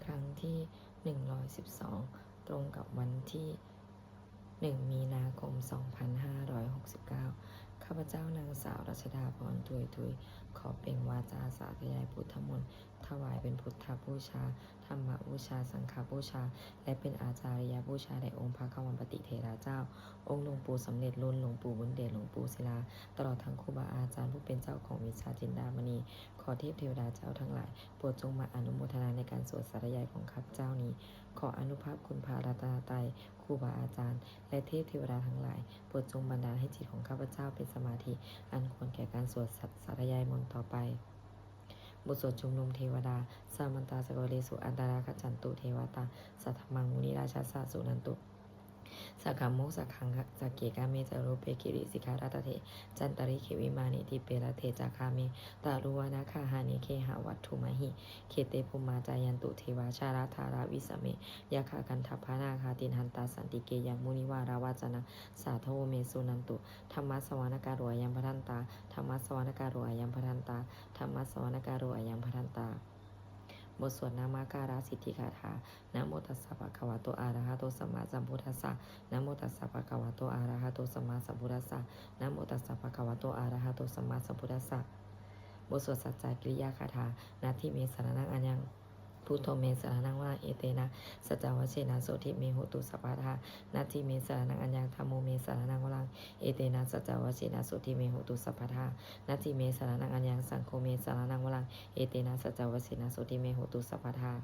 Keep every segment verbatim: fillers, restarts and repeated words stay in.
ครั้งที่ หนึ่งร้อยสิบสอง ตรงกับวันที่ หนึ่ง มีนาคม สองพันห้าร้อยหกสิบเก้า ข้าพเจ้านางสาวรัชดาพร ถวยทุย ขอเปล่งวาจาสาธยายพุทธมนต์ ถวายเป็นพุทธบูชา ธรรมบูชา สังฆบูชา และเป็นอาจาริยบูชาแด่องค์พระควัมปติเถระเจ้า องค์หลวงปู่สำเร็จลุน หลวงปู่บุญเดช หลวงปู่ศิลา ตลอดทั้งครูบาอาจารย์ผู้เป็นเจ้าของวิชาจินดามณี ขอเทพเทวดาเจ้าทั้งหลาย โปรดจงมาอนุโมทนาในการสวดสาธยายของข้าพเจ้านี้ ขออานุภาพคุณพระรัตนตรัย ครูบาอาจารย์ และเทพเทวดาทั้งหลาย โปรดจงบันดาลให้จิตของข้าพเจ้าเป็นสมาธิ อันควรแก่การสวดสาธยายมนต์ต่อไป บทสวดชุมนุมเทวดา Samantā cakkavāḷesu atrāgacchantu devatā, saddhammaṃ munirājassa suṇantu saggamokkhadaṃ. Sagge kāme ca rūpe girisikharataṭe cantalikkhe vimāne, dīpe raṭṭhe ca gāme taruvanagahane gehavatthumhi khette, bhummā cāyantu devā jalathalavisame yakkhagandhabbanāgā, tiṭṭhantā santike yaṃ munivaravacanaṃ sādhavo me suṇantu. Dhammassavanakālo ayam bhadantā. Dhammassavanakālo ayam bhadantā. Dhammassavanakālo ayam bhadantā. บทสวดนมการสิทธิคาถา Namo tassa bhagavato arahato sammāsambuddhassa. Namo tassa bhagavato arahato sammāsambuddhassa. Namo tassa bhagavato arahato sammāsambuddhassa. บทสวดสัจจกิริยาคาถา Natthi me saraṇaṃ aññaṃ, buddho me saraṇaṃ varaṃ, etena saccavajjena sotthi me hotu sabbadā. Natthi me saraṇaṃ aññaṃ, dhammo me saraṇaṃ varaṃ, etena saccavajjena sotthi me hotu sabbadā. Natthi me saraṇaṃ aññaṃ, saṅgho me saraṇaṃ varaṃ, etena saccavajjena sotthi me hotu sabbadā.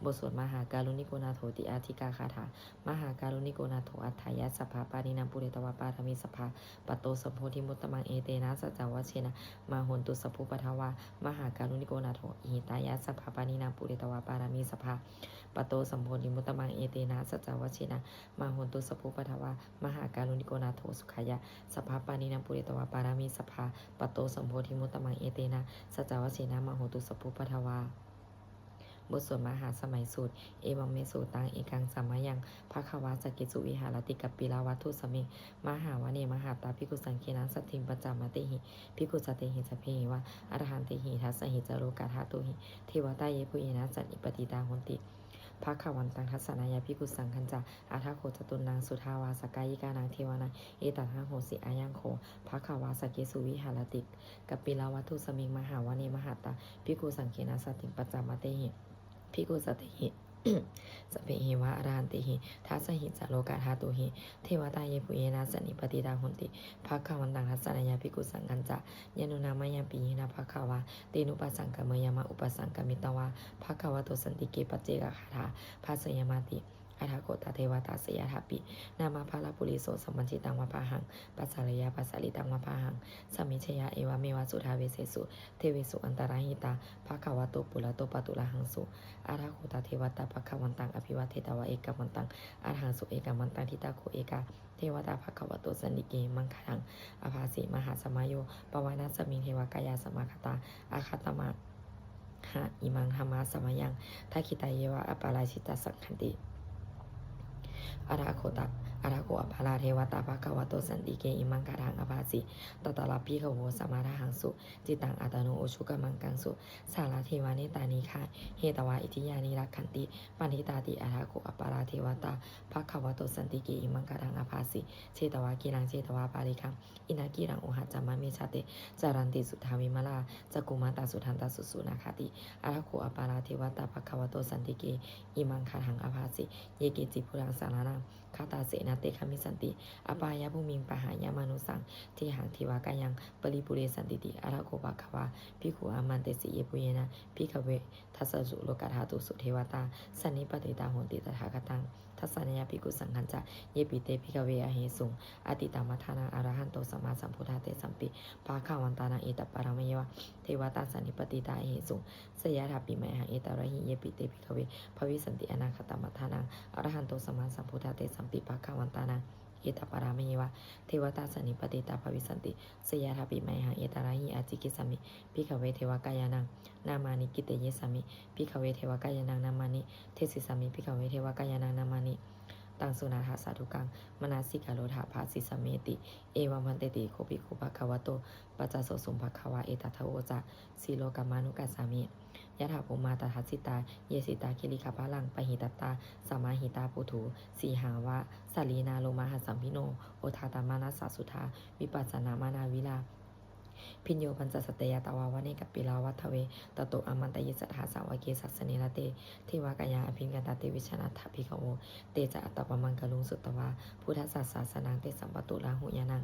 บทสวดมหาการุณิโกนาโถติอาทิกาคาถา Mahākāruṇiko nātho atthāya sabbapāṇinaṃ pūretvā pāramī sabbā patto sambodhimuttamaṃ, etena saccavajjena mā hontu sabbupaddavā. Mahākāruṇiko nātho hitāya sabbapāṇinaṃ pūretvā pāramī sabbā patto sambodhimuttamaṃ, etena saccavajjena mā hontu sabbupaddavā. Mahākāruṇiko nātho sukhāya sabbapāṇinaṃ pūretvā pāramī sabbā patto sambodhimuttamaṃ, etena saccavajjena mā hontu sabbupaddavā. บทสวดมหาสมัยสูตร Evaṃ me sutaṃ. Ekaṃ samayaṃ bhagavā sakkesu viharati kapilavatthusmiṃ mahāvane mahatā bhikkhusaṅghena saddhiṃ pañcamattehi bhikkhusatehi sabbeheva arahantehi. Dasahi ca lokadhātūhi devatā yebhuyyena sannipatitā honti bhagavantaṃ dassanāya bhikkhusaṅghañca. Atha kho catunnaṃ suddhāvāsakāyikānaṃ devānaṃ etadahosi: Ayaṃ kho bhagavā sakkesu viharati kapilavatthusmiṃ mahāvane mahatā bhikkhusaṅghena saddhiṃ pañcamattehi bhikkhusatehi sabbeheva arahantehi. Dasahi ca lokadhātūhi devatā yebhuyyena sannipatitā honti bhagavantaṃ dassanāya bhikkhusaṅghañca. Yannūna mayampi yena bhagavā tenupasaṅkameyyāma, upasaṅkamitvā bhagavato santike paccekagāthā bhāseyyāmāti. Atha kho tā devatā seyyathāpi nāma balavā puriso sammiñjitaṃ vā bāhaṃ pasāreyya, pasāritaṃ vā bāhaṃ sammiñjeyya, evameva suddhāvāsesu devesu antarahitā bhagavato purato pāturahaṃsu. Atha kho tā devatā bhagavantaṃ abhivādetvā ekamantaṃ aṭṭhaṃsu. Ekamantaṃ ṭhitā kho ekā devatā bhagavato santike imaṃ gāthaṃ abhāsi: Mahāsamayo pavanasmiṃ, devakāyā samāgatā, āgatamha imaṃ dhammasamayaṃ, dakkhitāyeva aparājitasaṅghanti. Atha kho tā, atha kho aparā devatā bhagavato santike imaṃ gāthaṃ abhāsi: Tatra bhikkhavo samādahaṃsu, cittaṃ attano ujukamakaṃsu, sārathīva nettāni gahetvā indriyāni rakkhanti paṇḍitāti. Atha kho aparā devatā bhagavato santike imaṃ gāthaṃ abhāsi: Chetvā khīlaṃ chetvā palighaṃ, indakhīlaṃ ohaccamanejā, te caranti suddhā vimalā, cakkhumatā sudantā susunāgāti. Atha kho aparā devatā bhagavato santike imaṃ gāthaṃ abhāsi: Ye keci buddhaṃ saraṇaṃ gatāse, na te gamissanti apāyabhūmiṃ, pahāya mānusaṃ dehaṃ, devakāyaṃ paripūressantīti. Atha kho bhagavā bhikkhū āmantesi: Yebhuyyena bhikkhave dasasu lokadhātūsu devatā sannipatitā honti tathāgataṃ dassanāya bhikkhusaṅghañca. Yepi te bhikkhave ahesuṃ atītamaddhānaṃ arahanto sammāsambuddhā, tesampi bhagavantānaṃ etaparamāyeva devatā sannipatitā ahesuṃ, seyyathāpi mayhaṃ etarahi. Yepi te bhikkhave bhavissanti anāgatamaddhānaṃ arahanto sammāsambuddhā, tesampi bhagavantānaṃ etaparamāyeva devatā sannipatitā bhavissanti, seyyathāpi mayhaṃ etarahi. Ācikkhissāmi bhikkhave devakāyānaṃ nāmāni, kittayissāmi bhikkhave devakāyānaṃ nāmāni, desissāmi bhikkhave devakāyānaṃ nāmāni. Taṃ suṇātha sādhukaṃ manasikarotha bhāsissāmīti. Evaṃ bhanteti kho bhikkhū bhagavato paccassosuṃ. Bhagavā etadavoca: Silokamanukassāmi, yathā bhummā tadassitā, ye sitā girigabbharaṃ, pahitattā samāhitā. Puthū sīhāva sallīnā, lomahaṃsābhisambhuno, odātamanasā suddhā, vippasannamanāvilā. Bhiyyo pañcasate ñatvā, vane kāpilavatthave, tato āmantayi satthā, sāvake sāsane rate. Devakāyā abhikkantā, te vijānātha bhikkhavo. Te ca ātappamakaruṃ, sutvā buddhassa sāsanaṃ, tesampāturahu ñāṇaṃ,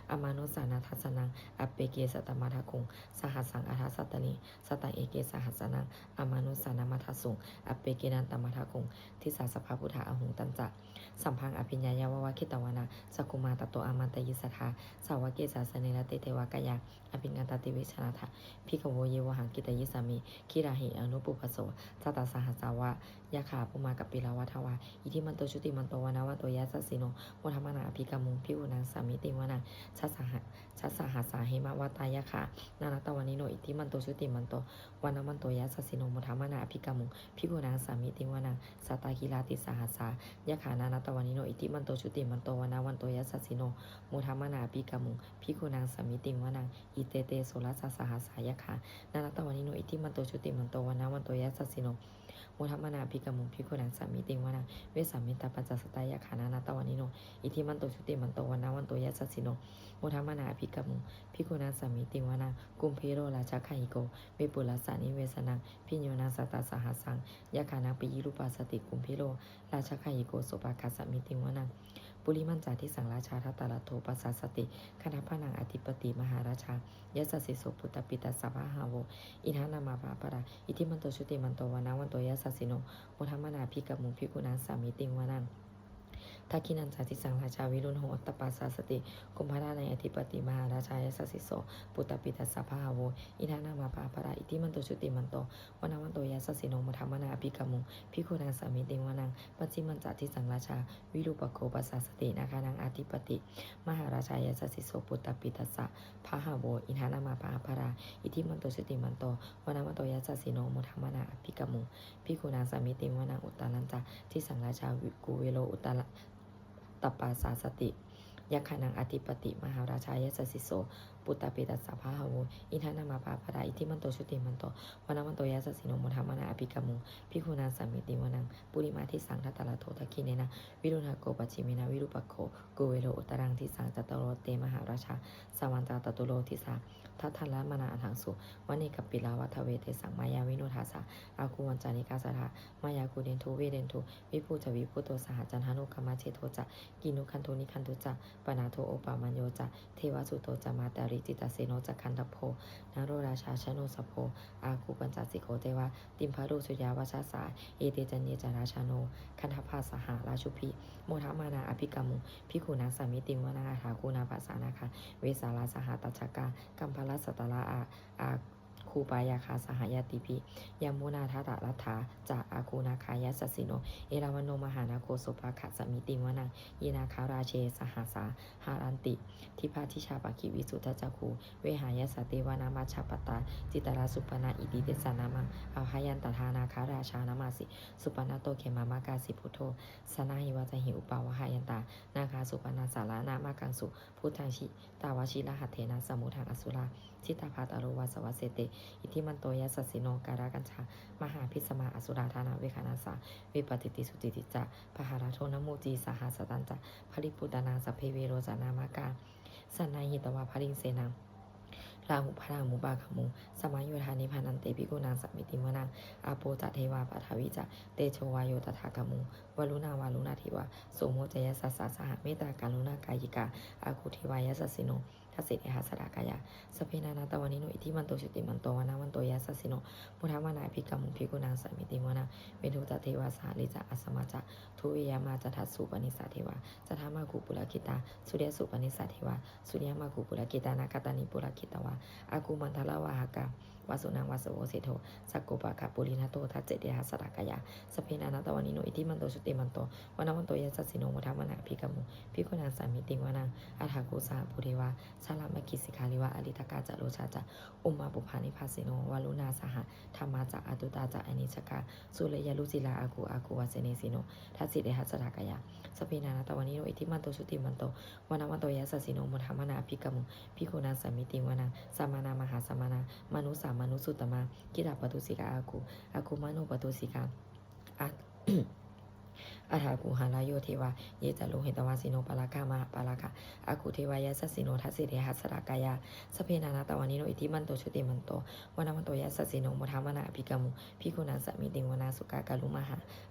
amanussāna dassanaṃ. Appeke satamaddakkhuṃ, sahassaṃ atha sattariṃ, sataṃ eke sahassānaṃ, amanussānamaddasuṃ. Appekenantamaddakkhuṃ, disā sabbā phuṭā ahuṃ. Tañca sabbaṃ abhiññāya, vavakkhitvāna cakkhumā, tato āmantayi satthā, sāvake sāsane rate. Devakāyā abhikkantā, te vijānātha bhikkhavo, ye vohaṃ kittayissāmi, girāhi anupubbaso. Sattasahassā va yakkhā, bhummā kāpilavatthavā, iddhimanto jutimanto, vaṇṇavanto yasassino, modamānā abhikkāmuṃ, bhikkhūnaṃ samitiṃ vanaṃ. Chasaha- chasahassā hemavatā, yakkhā nānattavaṇṇino, iddhimanto jutimanto, vaṇṇavanto yasassino, modamānā abhikkāmuṃ, bhikkhūnaṃ samitiṃ vanaṃ. Sātāgirā tisahassā, yakkhā nānattavaṇṇino, iddhimanto jutimanto, vaṇṇavanto yasassino, modamānā abhikkāmuṃ, bhikkhūnaṃ samitiṃ vanaṃ. Iccete soḷasasahassā, yakkhā nānattavaṇṇino, iddhimanto jutimanto, vaṇṇavanto yasassino, modamānā abhikkāmuṃ, bhikkhūnaṃ samitiṃ vanaṃ. Vessāmittā pañcasatā, yakkhā nānattavaṇṇino, iddhimanto jutimanto, vaṇṇavanto yasassino, modamānā abhikkāmuṃ, bhikkhūnaṃ samitiṃ vanaṃ. Kumbhīro rājagahiko, vepullassa nivesanaṃ, bhiyyo naṃ satasahassaṃ, yakkhānaṃ payirupāsati. Kumbhīro rājagahiko, sopāga samitiṃ vanaṃ. Purimañca disaṃ rājā, dhataraṭṭho pasāsati, gandhabbānaṃ ādhipati, mahārājā yasassi so. Puttāpi tassa bahavo, indanāmā mahabbalā, iddhimanto jutimanto, vaṇṇavanto yasassino, modamānā abhikkāmuṃ, bhikkhūnaṃ samitiṃ vanaṃ. Dakkhiṇañca disaṃ rājā, virūḷho tappasāsati, kumbhaṇḍānaṃ ādhipati, mahārājā yasassi so. Puttāpi tassa bahavo, indanāmā mahabbalā, iddhimanto jutimanto, vaṇṇavanto yasassino, modamānā abhikkāmuṃ, bhikkhūnaṃ samitiṃ vanaṃ. Pacchimañca disaṃ rājā, virūpakkho pasāsati, nāgānaṃ ādhipati, mahārājā yasassi so. Puttāpi tassa bahavo, indanāmā mahabbalā, iddhimanto jutimanto, vaṇṇavanto yasassino, modamānā abhikkāmuṃ, bhikkhūnaṃ samitiṃ vanaṃ. Uttarañca disaṃ rājā, vi- kuvero uttara- tappasāsati, yakkhānaṃ ādhipati, mahārājā yasassi so. Puttāpi tassa bahavo, indanāmā mahabbalā, iddhimanto jutimanto, vaṇṇavanto yasassino, modamānā abhikkāmuṃ, bhikkhūnaṃ samitiṃ vanaṃ. Purimadisaṃ dhataraṭṭho, dakkhiṇena virūḷhako, pacchimena virūpakkho, kuvero uttaraṃ disaṃ. Cattāro te mahārājā, samatā caturo disā, daddallamānā aṭṭhaṃsu, vane kāpilavatthave. Tesaṃ māyāvino dāsā, āgū vañcanikā saṭhā, māyā kuṭeṇḍu veṭeṇḍu, viṭū ca viṭuṭo saha, candano kāmaseṭṭho ca, kinnughaṇḍu nighaṇḍu ca, panādo opamañño ca, devasūto ca mātali, cittaseno ca gandhabbo, naḷo rājā janosabho, āgū pañcasikho ceva, timbarū suriyavacchasā. Ete caññe ca rājāno, gandhabbā saha rājubhi, modamānā abhikkāmuṃ, bhikkhūnaṃ samitiṃ vanaṃ. Athāgū nābhasā nāgā, vesālā sahatacchakā, kambalassatarā ā- āgū pāyāgā saha ñātibhi, yāmunā dhataraṭṭhā ca, āgū nāgā yasassino, erāvaṇo mahānāgo, sopāga samitiṃ vanaṃ. Ye nāgarāje sahasā haranti, dibbā dijā pakkhi visuddhacakkhū, vehāyasā te vanamajjhapattā, citrā supaṇṇā iti tesa nāmaṃ. Abhayantadā nāgarājānamāsi, supaṇṇato khemamakāsi buddho, saṇhāhi vācāhi upavhayantā, nāgā supaṇṇā saraṇamakaṃsu buddhaṃ. Ji- tā vajirahatthena samuddaṃ asurā, jitāvataro vāsavassete, iddhimanto yasassino, kālakañjā mahābhismā, asurā dānaveghasā, vepacitti sucitti ca, pahārādo namucī saha. Satañca baliputtānaṃ sabbe verocanāmakā, sannayhitvā baliṃ senaṃ rāhubhaddamupāgamuṃ, samayodāni bhaddante bhikkhūnaṃ samitiṃ vanaṃ. Āpo ca devā paṭhavī ca, tejo vāyo tadāgamuṃ, varuṇā vāruṇā devā, somo ca yasasā saha, mettākaruṇākāyikā, āgū devā yasassino, dasete dasadhā kāyā, sabbe nānattavaṇṇino, iddhimanto jutimanto, vaṇṇavanto yasassino, modamānā abhikkāmuṃ, bhikkhūnaṃ samitiṃ vanaṃ. Veṇḍū ca devā sahalī ca, asamā ca duve yamā, candassūpanisā devā, candamāgū purakkhitā, suriyassūpanisā devā, suriyamāgū purakkhitā, nakkhattāni purakkhitvā, āgū mandavalāhakā, vasūnaṃ vāsavo seṭṭho, sakkopāga purindado, dasete dasadhā kāyā, sabbe nānattavaṇṇino, iddhimanto jutimanto, vaṇṇavanto yasassino, modamānā abhikkāmuṃ, bhikkhūnaṃ samitiṃ vanaṃ. Athāgū sahabhū devā, jalamaggisikhāriva, ariṭṭhakā ca rojā ca, ummāpupphanibhāsino, varuṇā sahadhammā ca, accutā ca anejakā, sūleyyarucirā āgū, āgū vāsavanesino, dasete dasadhā kāyā, sabbe nānattavaṇṇino, iddhimanto jutimanto, vaṇṇavanto yasassino, modamānā abhikkāmuṃ, bhikkhūnaṃ samitiṃ vanaṃ. Samānā mahāsamānā, mānusā manusuttama. Khiḍḍāpadūsikā āgū, āgū manopadūsikā. Athāgū harayo devā, ye ca lohitavāsino, pāragā mahāpāragā, āgū devā yasassino. Dasete dasadhā kāyā, sabbe nānattavaṇṇino, iddhimanto jutimanto, vaṇṇavanto yasassino, modamānā abhikkāmuṃ, bhikkhūnaṃ samitiṃ vanaṃ. Sukkā karumhā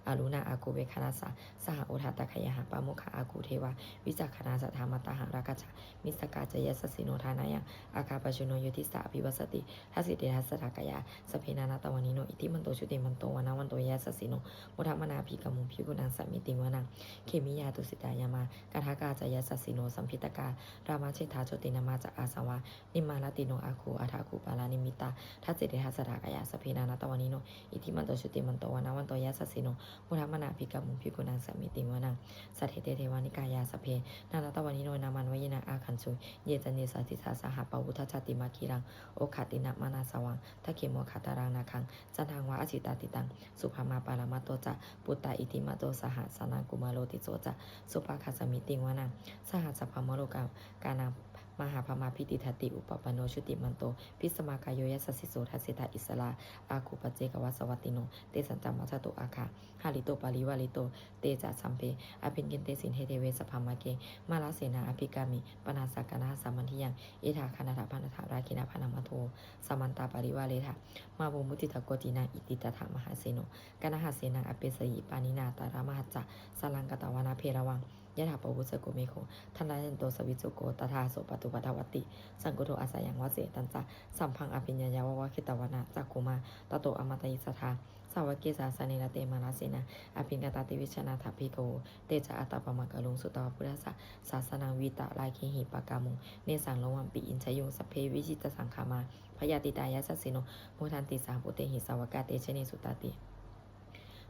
aruṇā, āgū veghanasā saha, odātagayhā pāmokkhā, āgū devā vicakkhaṇā, sadāmattā hāragajā, missakā ca yasassino. Thanayaṃ āgā pajjunno, yo disā abhivassati, dasete dasadhā kāyā, sabbe nānattavaṇṇino, iddhimanto jutimanto, vaṇṇavanto yasassino, modamānā abhikkāmuṃ, bhikkhūnaṃ samitiṃ vanaṃ. Khemiyā tusitā yāmā, kaṭṭhakā ca yasassino, lambitakā lāmaseṭṭhā, jotināmā ca āsavā, nimmānaratino āgū, athāgū paranimmitā. Dasete dasadhā kāyā, sabbe nānattavaṇṇino, iddhimanto jutimanto, vaṇṇavanto yasassino, modamānā abhikkāmuṃ, bhikkhūnaṃ samitiṃ vanaṃ. Saṭṭhete devanikāyā, sabbe nānattavaṇṇino, nāmanvayena āgañchuṃ, ye caññe sadisā saha, pavutthajātimakkhīlaṃ, oghatiṇṇamanāsavaṃ, dakkhemoghataraṃ nāgaṃ, candaṃva asitātitaṃ. Subrahmā paramatto ca, puttā iddhimato saha, sanaṅkumāro tisso ca, sopāga samitiṃ vanaṃ. Sahassabrahmalokānaṃ, mahābrahmābhitiṭṭhati, upapanno jutimanto, bhismākāyo yasassi so. Dasettha issarā āgū, paccekavasavattino, tesañca majjhato āgā, hārito parivārito. Te ca sabbe abhikkante, sinde deve sabrahmake, mārasenā abhikkāmi, pāṇāsaṅkaraṃ mandiyaṃ. Etha gaṇhatha bandhatha, rāgena bandhamatthu vo, samantā parivāretha, mā vo muñcittha koci naṃ. Iti tattha mahāseno, kaṇhasenaṃ apesayi, pāṇinā talamāhacca, saraṃ katvāna bheravaṃ. Yathā pāvussako megho, thanayanto savijjuko, tadā so paccudāvatti, saṅkuddho asayaṃvase. Tañca sabbaṃ abhiññāya, vavakkhitvāna cakkhumā, tato āmantayi satthā, sāvake sāsane rate. Mārasenā abhikkantā, te vijānātha bhikkhavo, te ca ātappamakaruṃ, sutvā buddhassa sāsanaṃ, vītarāgehi pakkāmuṃ, nesaṃ lomampi iñjayuṃ. Sabbe vijitasaṅgāmā, bhayātītā yasassino, modanti saha bhūtehi, sāvakā te janesutāti.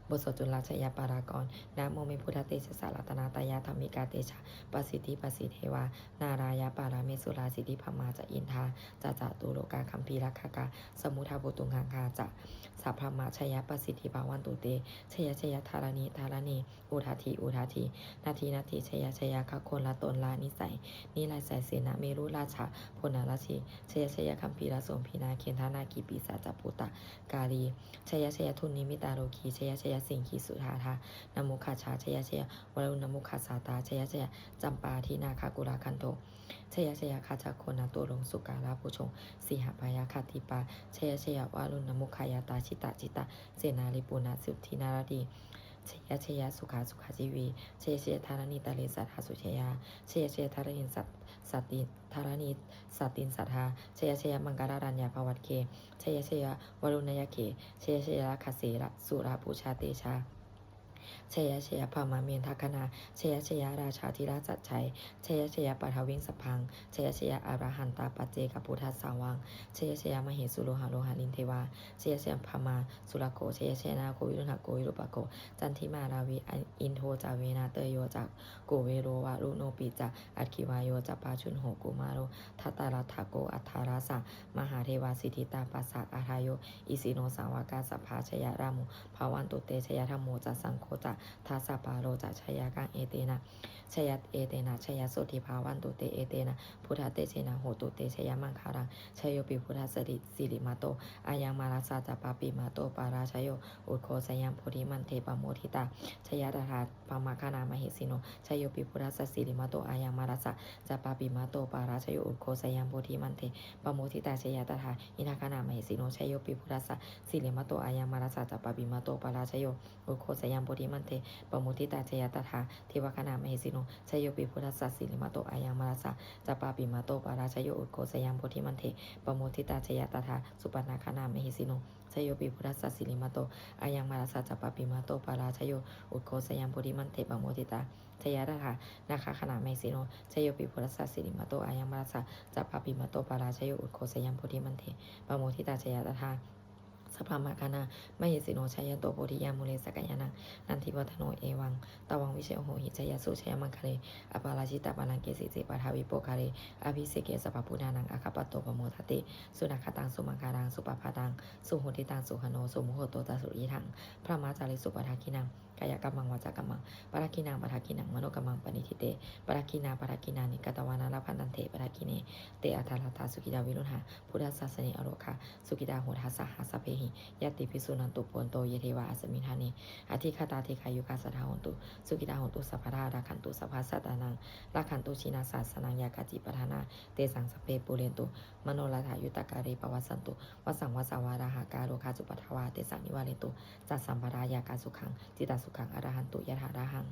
บทสวดจุลชัยปกรณ์ Namo me buddhatejasā, ratanattayadhammikā, tejapasiddhi pasīdevā, nārāyaparamesurā, siddhibrahmā ca indā ca, catulokā gambhīrakkhakā, samuddā bhūtuṅgaṅgā ca, sabrahmajayapasiddhi bhavantu te. Jaya jaya dharaṇi dharaṇī, udadhi udadhī, nadi nadī, jaya jaya gagonlatonlanisai, nirayasai senamerurājabala narajī, jaya jaya gambhīrasombhī nāgendanāgī pisācabhūtakālī, jaya jaya dunnimittarogī, jaya jaya siṅgīsudādānamukhajā, jaya jaya varuṇṇamukhasātrā, jaya jaya campādināgakulagaṇṭho, jaya jaya gajagonnaturaṅga sukarabhujaṅga sīhabyagghadīpā, jaya jaya varuṇṇamukhayātrā, jita jita senārī puna suddhi naradī, jaya jaya sukhā sukhā jīvī, jaya jaya dharaṇītale sadā sujayā, jaya jaya dharaṇī sat- sati dharaṇī satiṃ sadā, jaya jaya maṅkararājaṃ bhavagge, jaya jaya varuṇṇayakkhe, jaya jaya rakkhase surabhujatejā, jaya jaya brahmendagaṇā, jaya jaya rājādhirājasājjai, jaya jaya paṭhaviṃ sabbaṃ, jaya jaya arahantā paccekabuddhasāvaṃ, jaya jaya mahesuro haro harindevā, jaya jaya brahmā surakkho, jaya jaya nāgo viruḷhako virūpakkho, candimā ravi indo ca venateyyo ca, kuvero varuṇopi ca, aggi vāyo ca pājuṇho, kumāro dhataraṭṭhako, aṭṭhārasa mahādevā, siddhitāpasa-ādayo, isino sāvakā sabbā, jayarāmo bhavantu te. Jayadhammo ca saṅgho ca, dasapālo ca jayakaṃ, etena jaya etena jayasotthī bhavantu te, etena buddhatejena hotu te jayamaṅgalaṃ. Jayopi buddhassa sirīmato ayaṃ, mārassa ca pāpimato parājayo, ugghosayaṃ bodhimaṇḍe pamoditā, jaya tadā brahmagaṇā mahesino. Jayopi buddhassa sirīmato ayaṃ, mārassa ca pāpimato parājayo, ugghosayaṃ bodhimaṇḍe pamoditā, jaya tadā indagaṇā mahesino. Jayopi buddhassa sirīmato ayaṃ, mārassa ca pāpimato parājayo, ugghosayaṃ bodhimaṇḍe pamoditā, jaya tadā devagaṇā mahesino. Jayopi buddhassa sirīmato ayaṃ, mārassa ca pāpimato parājayo, ugghosayaṃ bodhimaṇḍe pamoditā, jaya tadā supaṇṇagaṇā mahesino. Jayopi buddhassa sirīmato ayaṃ, mārassa ca pāpimato parājayo, ugghosayaṃ bodhimaṇḍe pamoditā, jaya tadā nāgagaṇā mahesino. Jayopi buddhassa sirīmato ayaṃ, mārassa ca pāpimato parājayo, ugghosayaṃ bodhimaṇḍe pamoditā, jaya tadā sabrahmagaṇā mahesino. Jayanto bodhiyā mūle sakyānaṃ nandivaḍḍhano, evaṃ tvaṃ vijayo hohi jayassu jayamaṅgale. Aparājitapallaṅke sīse paṭhavipokkhare, abhiseke sabbabuddhānaṃ aggappatto pamodati. Sunakkhattaṃ sumaṅgalaṃ supabhātaṃ suhuṭṭhitaṃ, sukhaṇo sumuhutto ca suyiṭṭhaṃ brahmacārisu, padakkhiṇaṃ kāyakammaṃ vācākammaṃ padakkhiṇaṃ padakkhiṇaṃ manokammaṃ paṇidhī te padakkhiṇā padakkhiṇāni katvāna labhantatthe padakkhiṇe. Te atthaladdhā sukhitā viruḷhā buddhasāsane arogā sukhitā hotha saha sabbehi ñātibhi. Suṇantu bhonto ye devā asmiṃ ṭhāne adhigatā dīghāyukā sadā hontu sukhitā hontu sabbadā. Rakkhantu sabbasattānaṃ rakkhantu jinasāsanaṃ. Yā kāci patthanā tesaṃ sabbe pūrentu manorathā. Yuttakāle pavassantu vassaṃ vassā valāhakā. Rogā cupaddavā tesaṃ nivārentu ca sabbadā. Yā kāyasukhaṃ cittasukhaṃ arahantu yathārahaṃ.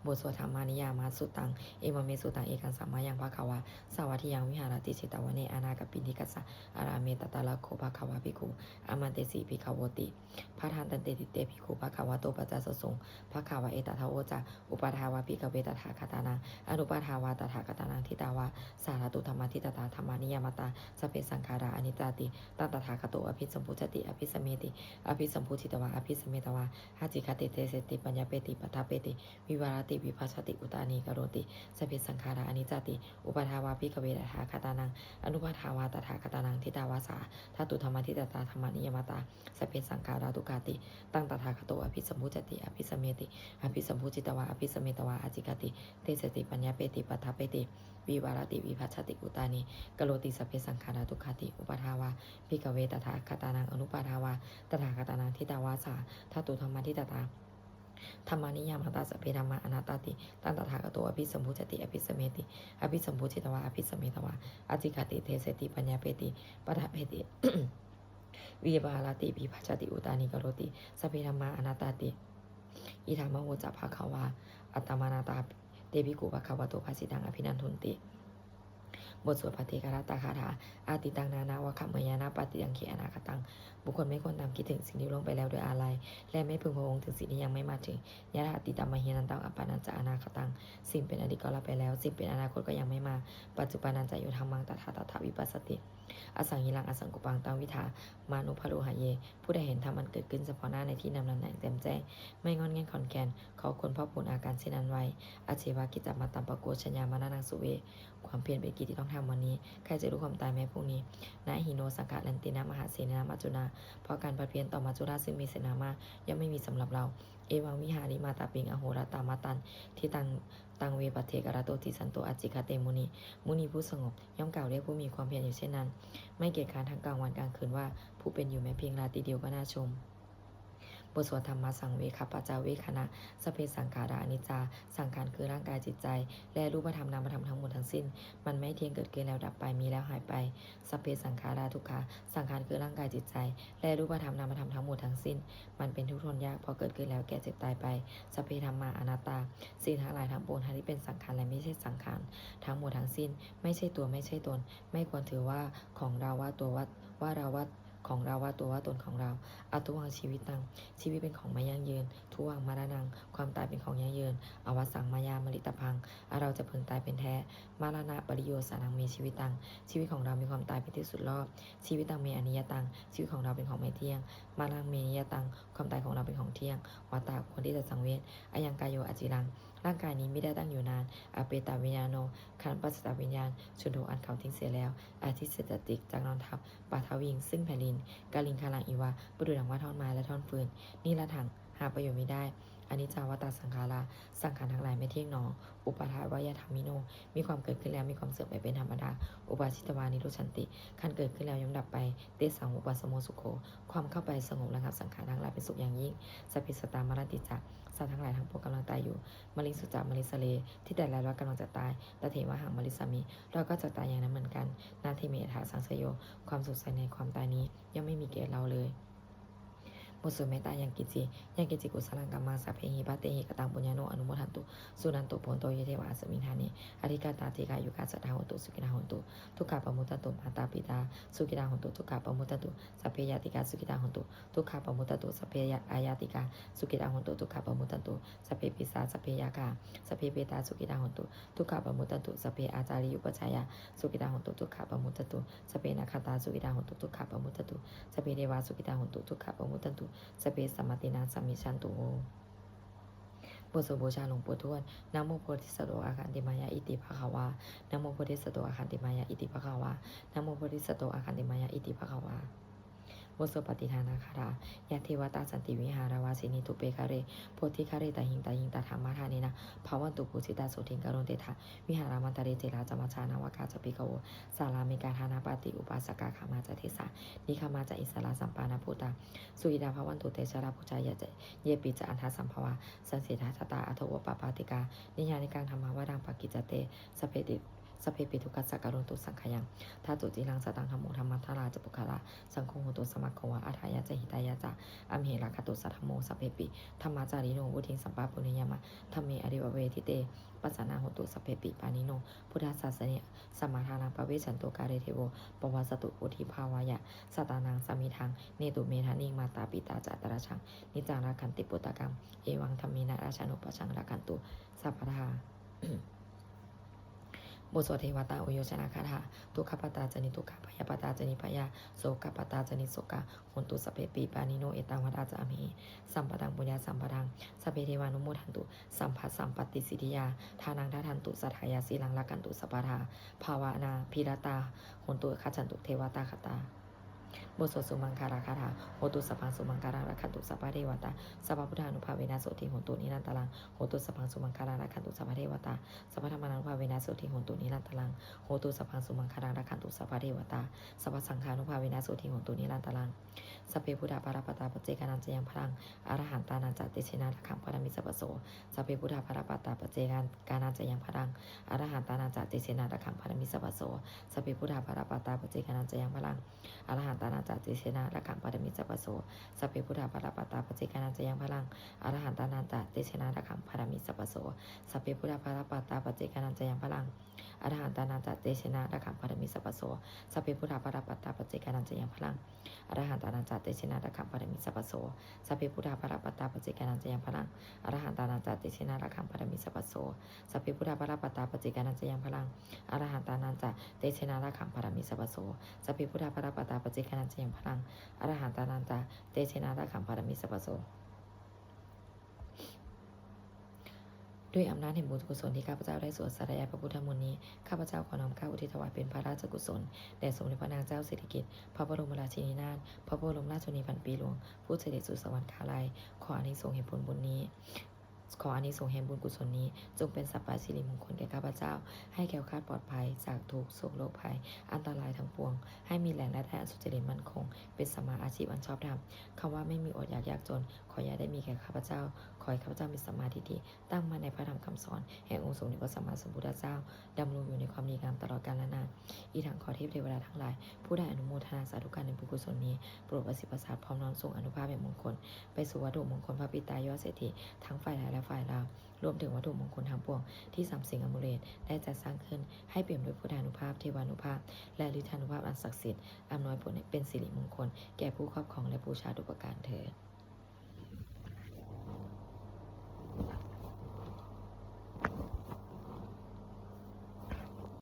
บทสวด Dhammaniyāmasuttaṃ. Evaṃ me sutaṃ. Ekaṃ samayaṃ bhagavā sāvatthiyaṃ viharati jetavane anāthapiṇḍikassa ārāme. Tatra kho bhagavā bhikkhū āmantesi bhikkhavoti. Bhadanteti te bhikkhū bhagavato paccassosuṃ. Bhagavā etadavoca. Uppādā vā bhikkhave tathāgatānaṃ anuppādā vā tathāgatānaṃ ṭhitāva sā dhātu dhammaṭṭhitatā dhammaniyāmatā sabbe saṅkhārā aniccāti. Taṃ tathāgato abhisambujjhati abhisameti. Abhisambujjhitvā abhisametvā ācikkhati deseti paññapeti paṭṭhapeti vivarati vibhajati uttānīkaroti sabbe saṅkhārā aniccāti. Uppādā vā bhikkhave tathāgatānaṃ anuppādā vā tathāgatānaṃ ṭhitāva sā dhātu dhammaṭṭhitatā dhammaniyāmatā sabbe saṅkhārā dukkhāti. Taṃ tathāgato abhisambujjhati abhisameti. Abhisambujjhitvā abhisametvā ācikkhati deseti paññapeti paṭṭhapeti vivarati vibhajati uttānīkaroti sabbe saṅkhārā dukkhāti. Uppādā vā bhikkhave tathāgatānaṃ anuppādā vā tathāgatānaṃ ṭhitāva sā dhātu dhammaṭṭhitatā dhammaniyāmatā sabbe dhammā anattāti. Taṃ tathāgato abhisambujjhati abhisameti. Abhisambujjhitvā abhisametvā ācikkhati deseti paññapeti paṭṭhapeti vivarati vibhajati uttānīkaroti sabbe dhammā anattāti. Idamavoca bhagavā. Attamanā te bhikkhū bhagavato bhāsitaṃ abhinandunti. บทสวดภัทเทกรัตตคาถา Atītaṃ nānvāgameyya nappaṭikaṅkhe anāgataṃ. บุคคลไม่ควรตามคิดถึงสิ่งที่ล่วงไปแล้วโดยอาลัย และไม่พึงพะวงถึงสิ่งที่ยังไม่มาถึง Yadatītaṃ pahīnantaṃ appattañca anāgataṃ. สิ่งเป็นอดีตก็ละไปแล้ว สิ่งเป็นอนาคตก็ยังไม่มา Paccuppannañca yo dhammaṃ tattha tattha vipassati. Asaṃhiraṃ asaṅkuppaṃ taṃ viddhā manubrūhaye. ผู้ใดเห็นธรรมอันเกิดขึ้นเฉพาะหน้าในที่นั้นๆอย่างแจ่มแจ้ง ไม่ง่อนแง่นคลอนแคลน เขาควรพอกพูนอาการเช่นนั้นไว้ Ajjeva kiccamātappaṃ ko jaññā maraṇaṃ suve. ความเพียรเป็นกิจที่ต้องทำวันนี้ ใครจะรู้ความตายแม้พรุ่งนี้ Na hi no saṅgarantena mahāsenena maccunā. เพราะการผัดเพี้ยนต่อมัจจุราชซึ่งมีเสนามาก ย่อมไม่มีสำหรับเรา Evaṃvihārimātāpiṃ ahorattamatanditaṃ taṃ ve bhaddekarattoti santo ācikkhate muni. มุนีผู้สงบย่อมกล่าวเรียกผู้มีความเพียรอยู่เช่นนั้น ไม่เกียจคร้านทั้งกลางวันกลางคืนว่า ผู้เป็นอยู่แม้เพียงราตรีเดียวก็น่าชม บทสวดธรรมสังเวคปัจจเวกขณะ Sabbe saṅkhārā aniccā. สังขารคือร่างกายจิตใจ และรูปธรรมนามธรรมทั้งหมดทั้งสิ้น มันไม่เที่ยง เกิดขึ้นแล้วดับไป มีแล้วหายไป Sabbe saṅkhārā dukkhā. สังขารคือร่างกายจิตใจ และรูปธรรมนามธรรมทั้งหมดทั้งสิ้น มันเป็นทุกข์ทนยาก เพราะเกิดขึ้นแล้วแก่เจ็บตายไป Sabbe dhammā anattā. สิ่งทั้งหลายทั้งปวง ทั้งที่เป็นสังขารและไม่ใช่สังขาร ทั้งหมดทั้งสิ้น ไม่ใช่ตัว ไม่ใช่ตน ไม่ควรถือว่าของเรา ว่าตัว ว่า ว่าเรา ว่าของเรา ว่าตัว ว่าตนของเรา Adhuvaṃ jīvitaṃ. ชีวิตเป็นของไม่ยั่งยืน Dhuvaṃ maraṇaṃ. ความตายเป็นของยั่งยืน Avassaṃ mayā maritabbaṃ. อันเราจะพึงตายเป็นแท้ Maraṇapariyosānaṃ me jīvitaṃ. ชีวิตของเรามีความตายเป็นที่สุดรอบ Jīvitaṃ me aniyataṃ. ชีวิตของเราเป็นของไม่เที่ยง Maraṇaṃ me niyataṃ. ความตายของเราเป็นของเที่ยง Vata. ควรที่จะสังเวช Ayaṃ kāyo aciraṃ. ร่างกายนี้ไม่ได้ตั้งอยู่นาน Apetaviññāṇo. ครั้นปราศจากวิญญาณ Chuḍḍho. อันเขาทิ้งเสียแล้ว Adhisessati. จักนอนทับ Paṭhaviṃ. ซึ่งแผ่นดิน Kaliṅgaraṃ iva. ประดุจดังว่าท่อนไม้และท่อนฟืน Niratthaṃ. หาประโยชน์มิได้ Aniccā vata saṅkhārā. สังขารทั้งหลายไม่เที่ยงหนอ Uppādavayadhammino. มีความเกิดขึ้นแล้วมีความเสื่อมไปเป็นธรรมดา Uppajjitvā nirujjhanti. ครั้นเกิดขึ้นแล้วย่อมดับไป Tesaṃ vūpasamo sukho. ความเข้าไปสงบระงับสังขารทั้งหลายเป็นสุขอย่างยิ่ง Sabbe sattā maranti ca. สัตว์ทั้งหลายทั้งปวงกำลังตายอยู่ Mariṃsu ca marissare. ที่ตายแล้วและกำลังจะตาย Tathevāhaṃ marissāmi. เราก็จะตายอย่างนั้นเหมือนกัน Natthi me ettha saṃsayo. ความสงสัยในความตายนี้ย่อมไม่มีแก่เราเลย บทสวดเมตตายังกินจิ Yaṃ kiñci kusalaṃ kammaṃ sabbehi katehi kataṃ puññaṃ no anumodantu. Suṇantu bhonto ye devā asmiṃ ṭhāne adhigatā dīghāyukā sadā hontu sukhitā hontu dukkhā pamuccantu. Mātā pitā sukhitā hontu dukkhā pamuccantu. Sabbe ñātikā sukhitā hontu dukkhā pamuccantu. Sabbe ñā- aññātikā sukhitā hontu dukkhā pamuccantu. Sabbe pisā sabbe yakkhā sabbe petā sukhitā hontu dukkhā pamuccantu. Sabbe ācariyupajjhāyā sukhitā hontu dukkhā pamuccantu. Sabbe nakkhattā sukhitā hontu dukkhā pamuccantu. Sabbe devā sukhitā hontu dukkhā pamuccantu. Sabbe sampattīnaṃ samijjhantu. บทสวดบูชาหลวงปู่ทวด Namo bodhisatto āgantimāya iti bhagavā. Namo bodhisatto āgantimāya iti bhagavā. Namo bodhisatto āgantimāya iti bhagavā. บทสวดปฏิทานคาถา Yā devatā santi vihāravāsinī, thūpe ghare bodhighare tahiṃ tahiṃ, tā dhammadānena bhavantu pūjitā, sotthiṃ karontedha vihāramaṇḍale. Therā ca majjhā navakā ca bhikkhavo, sārāmikā dānapatī upāsakā, gāmā ca desā nigamā ca issarā, sappāṇabhūtā sukhitā bhavantu te. Jalābujā ca yepi ca aṇḍasambhavā, saṃsedajātā athavopapātikā, niyyānikaṃ dhammavaraṃ paṭicca te, sabbe sabbepi dukkhassa karontu saṅkhayaṃ. Ṭhātu ciraṃ sataṃ dhammo, dhammaddharā ca puggalā, saṅgho hotu samaggo va, atthāya ca hitāya ca. Amhe rakkhatu saddhammo, sabbepi dhammacārino, vuḍḍhiṃ sampāpuṇeyyāma, dhamme ariyappavedite. Pasannā hontu sabbepi pāṇino buddhasāsane, sammā dhāraṃ pavecchanto kāle devo, pavassatu vuḍḍhibhāvāya sattānaṃ samiddhaṃ. Netu medaniṃ mātā pitā ca atrajaṃ, niccaṃ rakkhanti puttakaṃ, evaṃ dhammena rājāno pajaṃ rakkhantu sabbadā. บทสวดเทวตาอุยโยชนคาถา Dukkhappattā ca niddukkhā, bhayappattā ca nibbhayā, sokappattā ca nissokā, hontu sabbepi pāṇino. Ettāvatā ca amhehi sambhataṃ puññasampadaṃ, sabbe devānumodantu sabbasampattisiddhiyā. Dānaṃ dadantu saddhāya, sīlaṃ rakkhantu sabbadā, bhāvanābhiratā hontu, gacchantu devatāgatā. บทสวดสุมังคลคาถา Hotu sabbaṃ sumaṅgalaṃ, rakkhantu sabbadevatā, sabbabuddhānubhāvena sotthī hontu nirantaraṃ. Hotu sabbaṃ sumaṅgalaṃ, rakkhantu sabbadevatā, sabbadhammānubhāvena sotthī hontu nirantaraṃ. Hotu sabbaṃ sumaṅgalaṃ, rakkhantu sabbadevatā, sabbasaṅghānubhāvena sotthī hontu nirantaraṃ. Sabbe buddhā balappattā, paccekānañca yaṃ balaṃ, arahantānañca tejena, rakkhaṃ bandhāmi sabbaso. Sabbe buddhā balappattā, paccekānañca yaṃ balaṃ, arahantānañca tejena, rakkhaṃ bandhāmi sabbaso. Sabbe buddhā balappattā, paccekānañca yaṃ balaṃ, arahantānañca tejena, rakkhaṃ bandhāmi sabbaso. Sabbe buddhā balappattā, paccekānañca yaṃ balaṃ, arahantānañca tejena, rakkhaṃ bandhāmi sabbaso. Sabbe buddhā balappattā, paccekānañca yaṃ balaṃ, arahantānañca tejena, rakkhaṃ bandhāmi sabbaso. Sabbe buddhā balappattā, paccekānañca yaṃ balaṃ, arahantānañca tejena, rakkhaṃ bandhāmi sabbaso. Sabbe buddhā balappattā, paccekānañca yaṃ balaṃ, arahantānañca tejena, rakkhaṃ bandhāmi sabbaso. Sabbe buddhā balappattā, paccekānañca yaṃ balaṃ, arahantānañca tejena, rakkhaṃ bandhāmi sabbaso. Sabbe buddhā balappattā, paccekānañca yaṃ balaṃ, arahantānañca tejena, rakkhaṃ bandhāmi sabbaso. ด้วยอำนาจแห่งบุญกุศลที่ข้าพเจ้าได้สวดสาธยายพระพุทธมนต์นี้ ข้าพเจ้าขอน้อมเกล้าอุทิศถวายเป็นพระราชกุศล แด่สมเด็จพระนางเจ้าสิริกิติ์ พระบรมราชินีนาถ พระบรมราชชนนีพันปีหลวง ผู้เสด็จสู่สวรรคาลัย ขออานิสงส์แห่งผลบุญนี้ ขออานิสงส์แห่งบุญกุศลนี้ จงเป็นสัพพะสิริมงคลแก่ข้าพเจ้า ให้แคล้วคลาดปลอดภัยจากทุกข์โศกโรคภัย อันตรายทั้งปวง ให้มีแหล่งรายได้อันสุจริตมั่นคง เป็นสัมมาอาชีพอันชอบธรรม คำว่าไม่มีอดอยากยากจน ขออย่าได้มีแก่ข้าพเจ้า ขอให้ข้าพเจ้ามีสัมมาทิฏฐิ ตั้งมั่นในพระธรรมคำสอน แห่งองค์สมเด็จพระสัมมาสัมพุทธเจ้า ดำรงอยู่ในความดีงามตลอดกาลนาน อีกทั้งขอเทพเทวดาทั้งหลาย ผู้ได้อนุโมทนาสาธุการในบุญกุศลนี้ โปรดประสิทธิ์ประสาทพร้อมน้อมส่งอานุภาพแห่งมงคล ไปสู่วัตถุมงคลพระปิดตายอดเศรษฐี ทั้งฝ่ายไทยและฝ่ายลาว รวมถึงวัตถุมงคลทั้งปวง ที่สามสิงห์อมูเลตได้จัดสร้างขึ้น ให้เปี่ยมด้วยพุทธานุภาพ เทวานุภาพ และฤทธานุภาพอันศักดิ์สิทธิ์ อำนวยผลให้เป็นสิริมงคล แก่ผู้ครอบครองและบูชาทุกประการเทอญ